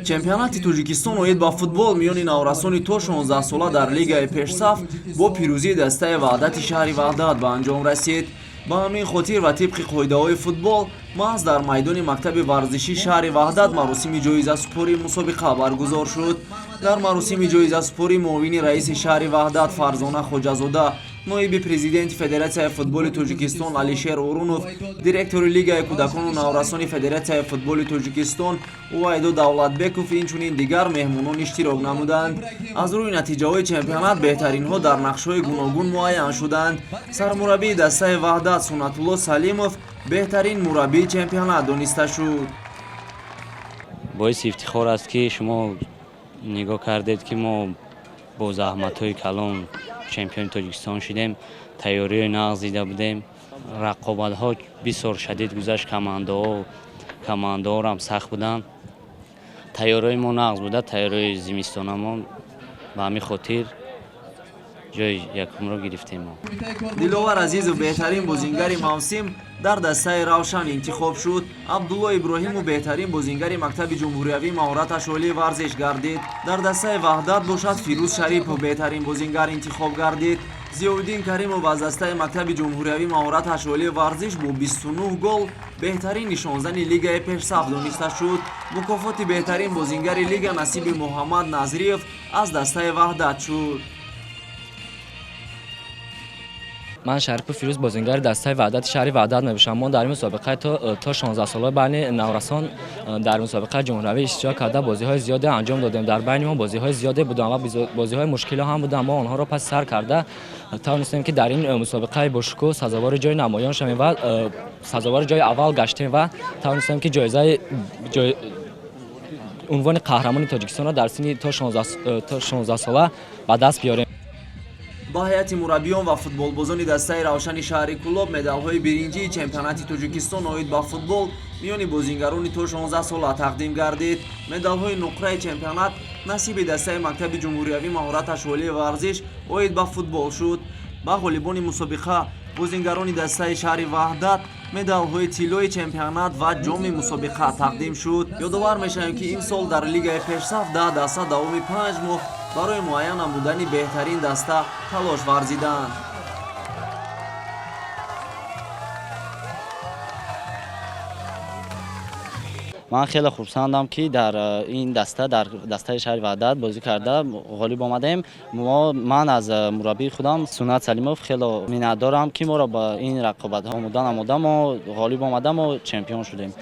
Чемпионати Тоҷикистон оид ба футбол миёни наврасони то 16 сола дар лигаи пешсаф бо пирӯзии дастаи Ваҳдати шаҳри Ваҳдат ба анҷом расид. Ба ҳамин хотир ва тибқи қоидаҳои футбол, маҳз дар майдони мактаби варзишии шаҳри Ваҳдат маросими ҷоизасупории мусобиқа баргузор шуд. Дар маросими ҷоизасупорӣ муовини раиси шаҳри Ваҳдат Фарзона Хоҷазода, ноиби президенти Федератсияи футболи Тоҷикистон Алишер Урунов, директори Лигаи кӯдакону наврасони Федератсияи футболи Тоҷикистон Увайдо Давлатбеков, инчунин дигар меҳмонон иштирок намуданд. Аз рӯи натиҷаҳои чемпионат беҳтаринҳо дар нақшҳои гуногун муайян шуданд. Сармураббии дастаи Ваҳдат Суннатулло Салимов беҳтарин мураббии чемпионат дониста шуд. Боиси ифтихор аст, ки шумо нигоҳ кардед, ки мо бо заҳматҳои калон чемпиони Тоҷикистон шудем. Тайёриҳои нағз дида будем, рақобатҳо бисёр шадид гузашт, командаҳорам сахт буданд. Тайёриҳои мо нағз буда, тайёриҳои зимистонамон, ба ҳамин хотир ҷои якумро гирифтем мо. Диловар Азизов беҳтарин бозингари мавсим дар дастаи Равшан интихоб шуд. Абдулло Иброҳимов беҳтарин бозингари мактаби ҷумҳуриявии маҳораташ олии варзиш гардид. Дар дастаи Ваҳдат бошад, Фирӯз Шарипов беҳтарин бозингар интихоб гардид. Зиёвиддин Каримов аз дастаи мактаби ҷумҳуриявии маҳораташ олии варзиш бо 29 гол беҳтарин нишонзани лигаи пешсаф дониста шуд. Мукофоти беҳтарин бозингари лига насиби Муҳаммад Назриев аз дастаи Ваҳдат шуд. Ман Шарипов Фирӯз, бозингари дастаи Ваҳдати шаҳри Ваҳдат мебошам. Мо дар ин мусобиқаи то 16 сола байни наврасон дар мусобиқаи ҷумҳуриявӣ иштирок карда, бозиҳои зиёде анҷом додем. Дар байни мо бозиҳои зиёде буданд ва бозиҳои мушкило ҳам буданд. Мо онҳоро паси сар карда тавонистем, ки дар ин мусобиқаи бошукӯҳ сазовори ҷои намоён шавем ва сазовори ҷои аввал гаштем ва тавонистем, ки ҷоизаи унвони қаҳрамони Тоҷикистонро дар синни то 16 сола ба даст биёрем. Ба ҳайати мураббиён ва футболбозони дастаи Равшани шаҳри Кӯлоб медалҳои биринҷии чемпионати Тоҷикистон оид ба футбол миёни бозингарони то 16 сола тақдим гардид. Медалҳои нуқраи чемпионат насиби дастаи мактаби ҷумҳуриявии маҳораташ олии варзиш оид ба футбол шуд. Ба ғолибони мусобиқа, бозингарони дастаи шаҳри Ваҳдат, медалҳои тиллои чемпионат ва ҷоми мусобиқа тақдим шуд. Ёдовар мешавем, ки имсол дар лигаи пешсаф 10 даста давоми 5 моҳ барои муайян намудани беҳтарин даста талош варзиданд. Ман хеле хурсандам, ки дар ин даста, дар дастаи шаҳри Ваҳдат бозӣ карда, ғолиб омадем. Ман аз мураббии худам Суннат Салимов хеле миннатдорам, ки моро ба ин рақобатҳо омода намуда, мо ғолиб омада, мо чемпион шудем.